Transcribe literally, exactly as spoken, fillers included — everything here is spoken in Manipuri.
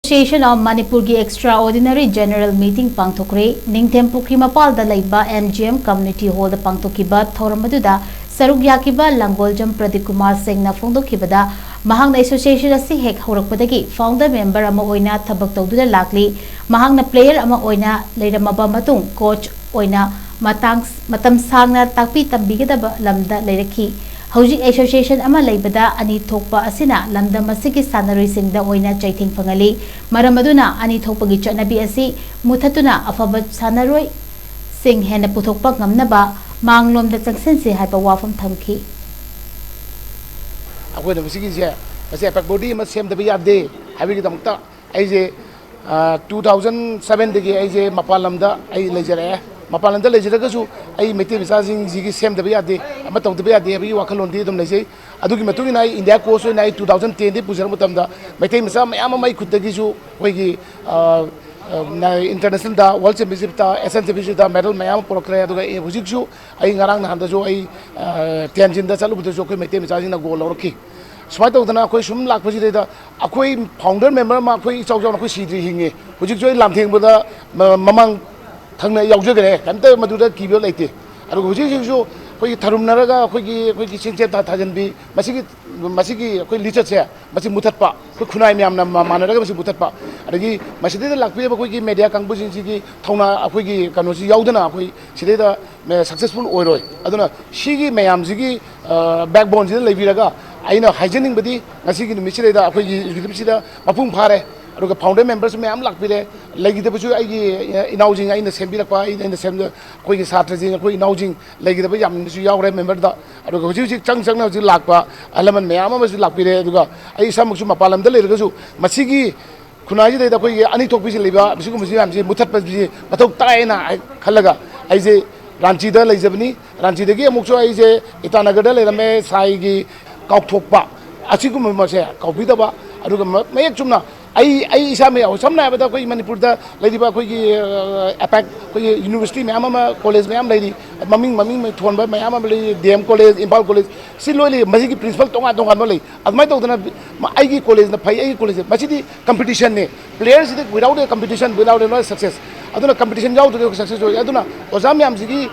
Association of ꯃꯅꯤꯄꯨꯔꯒꯤ extraordinary general meeting ꯄꯥꯡꯊꯣꯛꯈ꯭ꯔꯦ꯫ ꯅꯤꯡꯊꯦꯝ ꯄꯨꯈ꯭ꯔꯤ ꯃꯄꯥꯜꯗ ꯂꯩꯕ M G M community hallꯗ ꯄꯥꯡꯊꯣꯛꯈꯤꯕ ꯊꯧꯔꯝ ꯑꯗꯨꯗ ꯁꯔꯨꯛ ꯌꯥꯈꯤꯕ ꯂꯥꯡꯒꯣꯜꯖꯝ ꯄ꯭ꯔꯗꯤꯞ ꯀꯨꯃꯥꯔ ꯁꯤꯡꯅ ꯐꯣꯡꯗꯣꯛꯈꯤꯕꯗ, ꯃꯍꯥꯛꯅ association ꯑꯁꯤ ꯍꯦꯛ ꯍꯧꯔꯛꯄꯗꯒꯤ founder member ꯑꯃ ꯑꯣꯏꯅ ꯊꯕꯛ ꯇꯧꯗꯨꯅ ꯂꯥꯛꯂꯤ꯫ ꯃꯍꯥꯛꯅ player ꯑꯃ ꯑꯣꯏꯅ ꯂꯩꯔꯝꯃꯕ ꯃꯇꯨꯡ coach ꯑꯣꯏꯅ ꯃꯇꯥꯡ, ꯃꯇꯝ ꯁꯥꯡꯅ ꯇꯥꯛꯄꯤ ꯇꯝꯕꯤꯒꯗꯕ ꯂꯝꯗ ꯂꯩꯔꯛꯈꯤ꯫ ꯍꯧꯖꯤꯛ association ꯑꯃ ꯂꯩꯕꯗ ꯑꯅꯤ ꯊꯣꯛꯄ ꯑꯁꯤꯅ ꯂꯝꯗꯝ ꯑꯁꯤꯒꯤ ꯁꯥꯟꯅꯔꯣꯏꯁꯤꯡꯗ ꯑꯣꯏꯅ ꯆꯩꯊꯦꯡ ꯐꯪꯍꯜꯂꯤ꯫ ꯃꯔꯝ ꯑꯗꯨꯅ ꯑꯅꯤ ꯊꯣꯛꯄꯒꯤ ꯆꯠꯅꯕꯤ ꯑꯁꯤ ꯃꯨꯊꯠꯇꯨꯅ ꯑꯐꯕ ꯁꯥꯟꯅꯔꯣꯏꯁꯤꯡ ꯍꯦꯟꯅ ꯄꯨꯊꯣꯛꯄ ꯉꯝꯅꯕ ꯃꯥꯡꯂꯣꯝꯗ ꯆꯪꯁꯤꯟꯁꯤ ꯍꯥꯏꯕ ꯋꯥꯐꯝ ꯊꯝꯈꯤ꯫ ꯑꯩꯈꯣꯏꯅ ꯃꯁꯤꯒꯤꯁꯦ, ꯃꯁꯤ ꯑꯦꯄꯦꯛ ꯕꯣꯗꯤ ꯑꯃ ꯁꯦꯝꯗꯕ ꯌꯥꯗꯦ ꯍꯥꯏꯕꯒꯤꯗꯃꯛꯇ ꯑꯩꯁꯦ, ꯑ, ꯇꯨ ꯊꯥꯎꯖꯟ ꯁꯚꯦꯟꯗꯒꯤ ꯑꯩꯁꯦ ꯃꯄꯥꯟ ꯂꯝꯗ ꯑꯩ ꯂꯩꯖꯔꯛꯑꯦ꯫ ꯃꯄꯥꯟ ꯂꯝꯗ ꯂꯩꯖꯔꯒꯁꯨ ꯑꯩ ꯃꯩꯇꯩ ꯃꯆꯥꯁꯤꯡꯁꯤꯒꯤ ꯁꯦꯝꯗꯕ ꯌꯥꯗꯦ, ꯑꯃ ꯇꯧꯗꯕ ꯌꯥꯗꯦ ꯍꯥꯏꯕꯒꯤ ꯋꯥꯈꯜꯂꯣꯟꯗꯤ ꯑꯗꯨꯝ ꯂꯩꯖꯩ꯫ ꯑꯗꯨꯒꯤ ꯃꯇꯨꯡ ꯏꯟꯅ ꯑꯩ ꯏꯟꯗꯤꯌꯥ ꯀꯣꯁ ꯑꯣꯏꯅ ꯑꯩ ꯇꯨ ꯊꯥꯎꯖꯟ ꯇꯦꯟꯗꯒꯤ ꯄꯨꯖꯔꯛꯄ ꯃꯇꯝꯗ ꯃꯩꯇꯩ ꯃꯆꯥ ꯃꯌꯥꯝ ꯑꯃ ꯑꯩ ꯈꯨꯠꯇꯒꯤꯁꯨ ꯑꯩꯈꯣꯏꯒꯤ, ꯑ, ꯑ, ꯏꯟꯇꯔꯅꯦꯁꯅꯦꯜꯗ, ꯋꯥꯔꯜ ꯆꯦꯝꯄꯤꯌꯟꯁꯤꯞꯇ, ꯑꯦꯁꯤꯌꯥꯟ ꯆꯦꯝꯄꯤꯌꯟꯁꯤꯞꯇ ꯃꯦꯗꯜ ꯃꯌꯥꯝ ꯑꯃ ꯄꯨꯔꯛꯈ꯭ꯔꯦ꯫ ꯑꯗꯨꯒ ꯑꯩ ꯍꯧꯖꯤꯛꯁꯨ ꯑꯩ ꯉꯔꯥꯡ ꯅꯍꯥꯟꯗꯁꯨ ꯑꯩ, ꯑ, ꯇꯦꯟꯖꯤꯟꯗ ꯆꯠꯂꯨꯕꯗꯁꯨ ꯑꯩꯈꯣꯏ ꯃꯩꯇꯩ ꯃꯆꯥꯁꯤꯡꯅ ꯒꯣꯜ ꯂꯧꯔꯛꯈꯤ꯫ ꯁꯨꯃꯥꯏꯅ ꯇꯧꯗꯅ ꯑꯩꯈꯣꯏ ꯁꯨꯝ ꯂꯥꯛꯄꯁꯤꯗꯩꯗ ꯑꯩꯈꯣꯏ founder member ꯑꯃ ꯑꯩꯈꯣꯏ ꯏꯆꯥꯎ ꯆꯥꯎꯅ ꯑꯩꯈꯣꯏ ꯁꯤꯗ꯭ꯔꯤ ꯍꯤꯡꯉꯤ꯫ ꯍꯧꯖꯤꯛꯁꯨ ꯑꯩ ꯂꯥꯟꯊꯦꯡꯕꯗ ꯃ-, ꯃꯃꯥꯡ ꯊꯪꯅ ꯌꯥꯎꯖꯈ꯭ꯔꯦ, ꯀꯩꯝꯇ ꯃꯗꯨꯗ ꯀꯤꯕ ꯂꯩꯇꯦ꯫ ꯑꯗꯨꯒ ꯍꯧꯖꯤꯛ ꯍꯧꯖꯤꯛꯁꯨ ꯑꯩꯈꯣꯏꯒꯤ ꯊꯔꯨꯝꯅꯔꯒ ꯑꯩꯈꯣꯏꯒꯤ, ꯑꯩꯈꯣꯏꯒꯤ ꯁꯦꯟꯖꯦꯟ ꯊꯥ-, ꯊꯥꯖꯟꯕꯤ, ꯃꯁꯤꯒꯤ, ꯃꯁꯤꯒꯤ ꯑꯩꯈꯣꯏ ꯂꯤꯆꯠꯁꯦ, ꯃꯁꯤ ꯃꯨꯊꯠꯄ, ꯑꯩꯈꯣꯏ ꯈꯨꯟꯅꯥꯏ ꯃꯌꯥꯝꯅ ꯃ-, ꯃꯥꯟꯅꯔꯒ ꯃꯁꯤ ꯃꯨꯊꯠꯄ꯫ ꯑꯗꯒꯤ ꯃꯁꯤꯗꯩꯗ ꯂꯥꯛꯄꯤꯔꯤꯕ ꯑꯩꯈꯣꯏꯒꯤ media ꯀꯥꯡꯕꯨꯁꯤꯡꯁꯤꯒꯤ ꯊꯧꯅꯥ, ꯑꯩꯈꯣꯏꯒꯤ ꯀꯩꯅꯣꯁꯤ ꯌꯥꯎꯗꯅ ꯑꯩꯈꯣꯏ ꯁꯤꯗꯩꯗ ꯃ-, successful ꯑꯣꯏꯔꯣꯏ꯫ ꯑꯗꯨꯅ ꯁꯤꯒꯤ ꯃꯌꯥꯝꯁꯤꯒꯤ, ꯑ, backboneꯁꯤꯗ ꯂꯩꯕꯤꯔꯒ ꯑꯩꯅ ꯍꯥꯏꯖꯅꯤꯡꯕꯗꯤ ꯉꯁꯤꯒꯤ ꯅꯨꯃꯤꯠꯁꯤꯗꯩꯗ ꯑꯩꯈꯣꯏꯒꯤ executiveꯁꯤꯗ ꯃꯄꯨꯡ ꯐꯥꯔꯦ꯫ ꯑꯗꯨꯒ founder memberꯁꯨ ꯃꯌꯥꯝ ꯂꯥꯛꯄꯤꯔꯦ꯫ ꯂꯩꯈꯤꯗꯕꯁꯨ ꯑꯩꯒꯤ, ꯑ, ꯏꯅꯥꯎꯁꯤꯡ ꯑꯩꯅ ꯁꯦꯝꯕꯤꯔꯛꯄ, ꯑꯩꯅ, ꯑꯩꯅ ꯁꯦꯝꯖ-, ꯑꯩꯈꯣꯏꯒꯤ ꯁꯥꯇ꯭ꯔꯁꯤꯡ, ꯑꯩꯈꯣꯏ ꯏꯅꯥꯎꯁꯤꯡ ꯂꯩꯈꯤꯗꯕ ꯌꯥꯝꯅꯁꯨ ꯌꯥꯎꯔꯦ memberꯗ꯫ ꯑꯗꯨꯒ ꯍꯧꯖꯤꯛ ꯍꯧꯖꯤꯛ ꯆꯪ ꯆꯪꯅ ꯍꯧꯖꯤꯛ ꯂꯥꯛꯄ ꯑꯍꯜ ꯂꯃꯟ ꯃꯌꯥꯝ ꯑꯃꯁꯨ ꯂꯥꯛꯄꯤꯔꯦ꯫ ꯑꯗꯨꯒ ꯑꯩ ꯏꯁꯥꯃꯛꯁꯨ ꯃꯄꯥꯟ ꯂꯝꯗ ꯂꯩꯔꯒꯁꯨ ꯃꯁꯤꯒꯤ ꯈꯨꯟꯅꯥꯏꯁꯤꯗꯩꯗ ꯑꯩꯈꯣꯏꯒꯤ ꯑꯅꯤ ꯊꯣꯛꯄꯤꯁꯤ ꯂꯩꯕ ꯁꯤꯒꯨꯝꯕꯁꯤ ꯃꯌꯥꯝꯁꯤ ꯃꯨꯊꯠꯄꯁꯤ ꯃꯊꯧ ꯇꯥꯏꯌꯦꯅ ꯑꯩ ꯈꯜꯂꯒ ꯑꯩꯁꯦ ꯔꯥꯟꯆꯤꯗ ꯂꯩꯖꯕꯅꯤ꯫ ꯔꯥꯟꯆꯤꯗꯒꯤ ꯑꯃꯨꯛꯁꯨ ꯑꯩꯁꯦ ꯏꯇꯥꯅꯒꯔꯗ ꯂꯩꯔꯝꯃꯦ꯫ ꯁꯥꯏꯒꯤ ꯀꯥꯎꯊꯣꯛꯄ ꯑꯁꯤꯒꯨꯝꯕꯁꯦ ꯀꯥꯎꯕꯤꯗꯕ, ꯑꯗꯨꯒ ꯃ-, ꯃꯌꯦꯛ ꯆꯨꯝꯅ ꯑꯩ ꯑꯩ ꯏꯁꯥꯃꯛ ꯌꯥꯎꯋꯦ꯫ ꯁꯝꯅ ꯍꯥꯏꯔꯕꯗ ꯑꯩꯈꯣꯏ ꯃꯅꯤꯄꯨꯔꯗ ꯂꯩꯔꯤꯕ ꯑꯩꯈꯣꯏꯒꯤ ꯑꯦꯄꯦꯛ, ꯑꯩꯈꯣꯏꯒꯤ ꯌꯨꯅꯤꯚꯔꯁꯤꯇꯤ ꯃꯌꯥꯝ ꯑꯃ, ꯀꯣꯂꯦꯖ ꯃꯌꯥꯝ ꯂꯩꯔꯤ, ꯃꯃꯤꯡ ꯃꯃꯤꯡ ꯊꯣꯟꯕ ꯃꯌꯥꯝ ꯑꯃ ꯂꯩꯔꯤ, D M college, Imphal college, ꯁꯤ ꯂꯣꯏ ꯂꯩ꯫ ꯃꯁꯤꯒꯤ ꯄ꯭ꯔꯤꯟꯁꯤꯄꯜ ꯇꯣꯉꯥꯟ ꯇꯣꯉꯥꯟꯕ ꯂꯩ꯫ ꯑꯗꯨꯃꯥꯏꯅ ꯇꯧꯗꯅ ꯑꯩꯒꯤ ꯀꯣꯂꯦꯖꯅ ꯐꯩ, ꯑꯩꯒꯤ ꯀꯣꯂꯦꯖ, ꯃꯁꯤꯗꯤ ꯀꯝꯄꯤꯇꯤꯁꯟꯅꯦ꯫ Players ꯁꯤꯗꯤ without a competition, without a success꯫ ꯑꯗꯨꯅ ꯀꯝꯄꯤꯇꯤꯁꯟ ꯌꯥꯎꯗ꯭ꯔꯗꯤ ꯑꯩꯈꯣꯏ ꯁꯛꯁꯦꯁ ꯑꯣꯏ꯫ ꯑꯗꯨꯅ ꯑꯣꯖꯥ ꯃꯌꯥꯝꯁꯤꯒꯤ